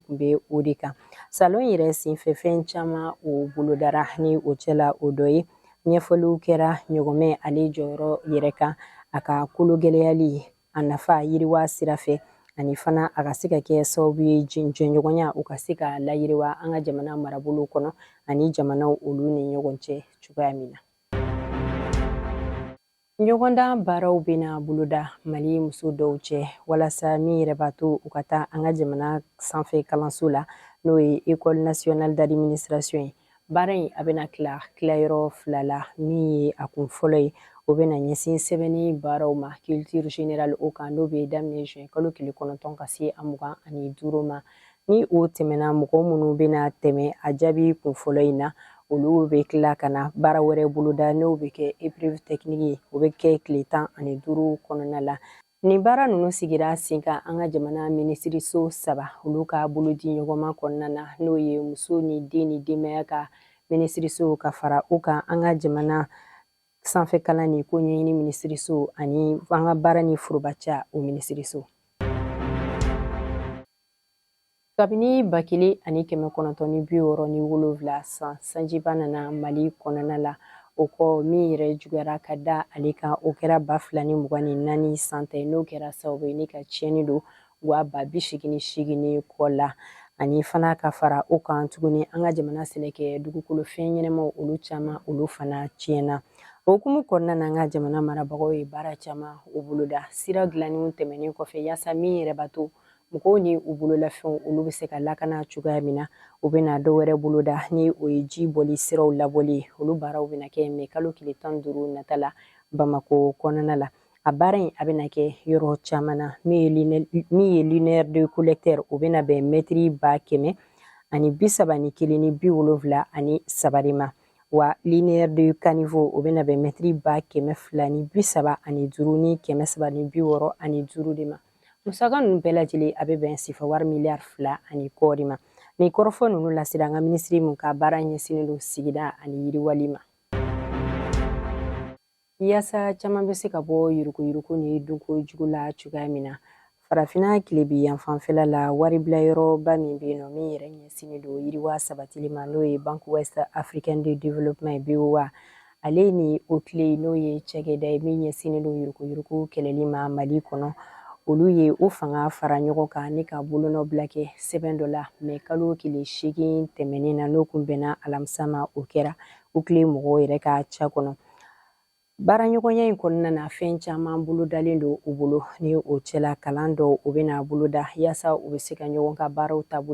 Tun bɛ o de kan. Salon yɛrɛ senfɛ, fɛn caman o bolodara, ni o cɛla o dɔ ye ɲɛfɔliw kɛra ɲɔgɔmɛ ale jɔyɔrɔ yɛrɛ kan, a ka kologɛlɛyali, a nafa yiriwa sira fɛ, ani fana a ka se ka kɛ sababu ye jɛɲɔgɔnya u ka se ka layiriwa an ka jamana marabolo kɔnɔ ani jamanaw olu ni ɲɔgɔn cɛ cogoya min na. Ɲɔgɔndan baaraw bɛna boloda Mali muso dɔw cɛ walasa min yɛrɛ b'a to u ka taa an ka jamana sanfɛ kalanso la, n'o ye École nationale d'administration ye. Baara in a bɛna tila tilayɔrɔ fila la. Min ye a kun fɔlɔ ye, o bɛna ɲɛsin sɛbɛnni baaraw ma, culture générale o kan, n'o bɛ daminɛ juin kalo tile 9 ka se a 25 ma. Ni o tɛmɛna, mɔgɔ minnu bɛna tɛmɛ a jaabi kun fɔlɔ in na, olu bɛ tila ka na baara wɛrɛ boloda, n'o bɛ kɛ épreuve technique ye, o bɛ kɛ tile 15 kɔnɔna la. Nin baara ninnu sigira sen kan an ka jamana minisiriso saba olu ka bolodi ɲɔgɔnma kɔnɔna na, n'o ye muso ni den ni denbaya ka minisiriso, ka fara o kan an ka jamana sanfɛ kalan ni ko ɲɛɲini minisiriso, ani an ka baara ni forobaca o minisiriso. Kabini 1967 san, sanjiba nana Mali kɔnɔna la. O kɔ, min yɛrɛ juguyara ka da ale kan, o kɛra 2024 san ta, n'o kɛra sababu ye ni ka tiɲɛni don wa 88 ni kɔ la. Ani fana ka fara o kan tuguni, an ka jamana sɛnɛkɛ dugukolo fɛn ɲɛnɛmaw olu caman olu fana tiɲɛna. O hukumu kɔnɔna na, an ka jamana marabagaw ye baara caman o boloda sira dilanniw tɛmɛnen kɔfɛ, yaasa min yɛrɛ b'a to mɔgɔw ni u bololafɛnw olu bɛ se ka lakana cogoya min na. U bɛna dɔ wɛrɛ boloda, ni o ye ji bɔli siraw labɔli ye. Olu baaraw bɛna kɛ mɛ kalo tile 15 nata la Bamako kɔnɔna la. A baara in a bɛna kɛ yɔrɔ caman na. Min ye linéaire de collecteur, o bɛna bɛn mɛtiri 131,73 de ma, wa linéaire de caniveau, o bɛna bɛn mɛtiri 235 ni 365 de ma. Musaka ninnu bɛɛ lajɛlen a bɛ bɛn sefa wari miliyari 2 ani kɔ de ma. Nin kɔrɔfɔ ninnu lasera an ka minisiri mun ka baara ɲɛsinnen don sigida ani yiriwali ma, yaasa caman bɛ se ka bɔ yuruguyurugu ni dunko jugu la cogoya min na Farafinna tilebi yanfanfɛla la. Waribilayɔrɔba min bɛ yen nɔ, min yɛrɛ ɲɛsinnen don yiriwa sabatili ma, n'o ye Banque Ouest Africaine de Développement ye, BOA, ale ni OCLEI, n'o ye cakɛda ye min ɲɛsinnen don yuruguyurugu kɛlɛli ma Mali kɔnɔ, olu ye u fanga fara ɲɔgɔn kan ni ka bolonɔbila kɛ sɛbɛn dɔ la mɛ kalo tile 8 tɛmɛnen na, n'o kun bɛnna alamisa ma. O kɛra OCLEI mɔgɔw yɛrɛ ka ca kɔnɔ. Baaraɲɔgɔnya in kɔnɔna na, fɛn caman bolodalen don u bolo, ni o cɛla kalan dɔw o bɛna boloda yaasa u bɛ se ka ɲɔgɔn ka baaraw taabolo.